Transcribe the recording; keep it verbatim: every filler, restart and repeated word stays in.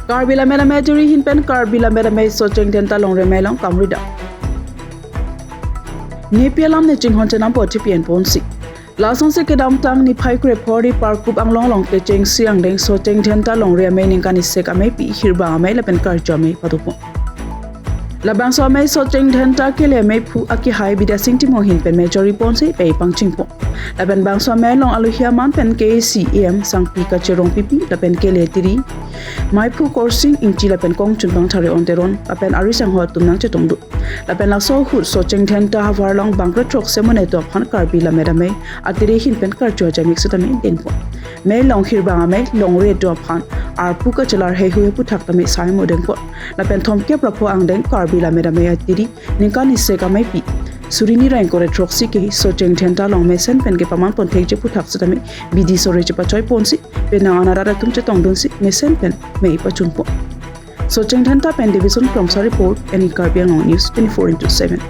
Karbi Lammet Amei atiri ahin pen Karbi Lammet Amei Socheng Dhenta Longri Amei along kamridam. Nepi alam ne chinghon chenam apot chipi-en ponsi. Lasonsi kedamtang niphai krepho ri Parkup Anglong along kechengsi angdeng Socheng Dhenta Longri Amei ningkan isek ameipi Hirbang Amei lapen Karcho Amei padopon. Labangso amei Socheng Dhenta kele ameiphu akehai Bidyasing Timung ahin pen mejori ponsi pei pangchingpon. Lapen bangso amei along alohi aman pen K A A C E M Sangpi Kache Rongpipi lapen kele atiri meiphu Korsing Ingti lapen kongchunbang Thare-on Teron lapen ari sangho atum nangchetongdun. Lapen laso ahut Socheng Dhenta havar along bangkre throksi amonit atum aphan Karbi Lammet Amei atiri ahin pen Karcho Ajamik sitame dengpon. Mei along Hirbang Amei longri atum aphan arpu kachelar heihui aputhak tame sai mo dengpon. Lapen thomkep ra pho angdeng Karbi Lammet Amei atiri ningkan isek ameipi suri ni ra ingkoi ra throksi ke Socheng Dhenta along mesen pen kepaman pon thekji aputhak sitame bidi sore chepachoi ponsi penang anarat atum chetongdunsi mesen pen mei pachunpon. Socheng Dhenta pen Davidson Krongsa report, Any Karbi Anglong News twenty-four into seven.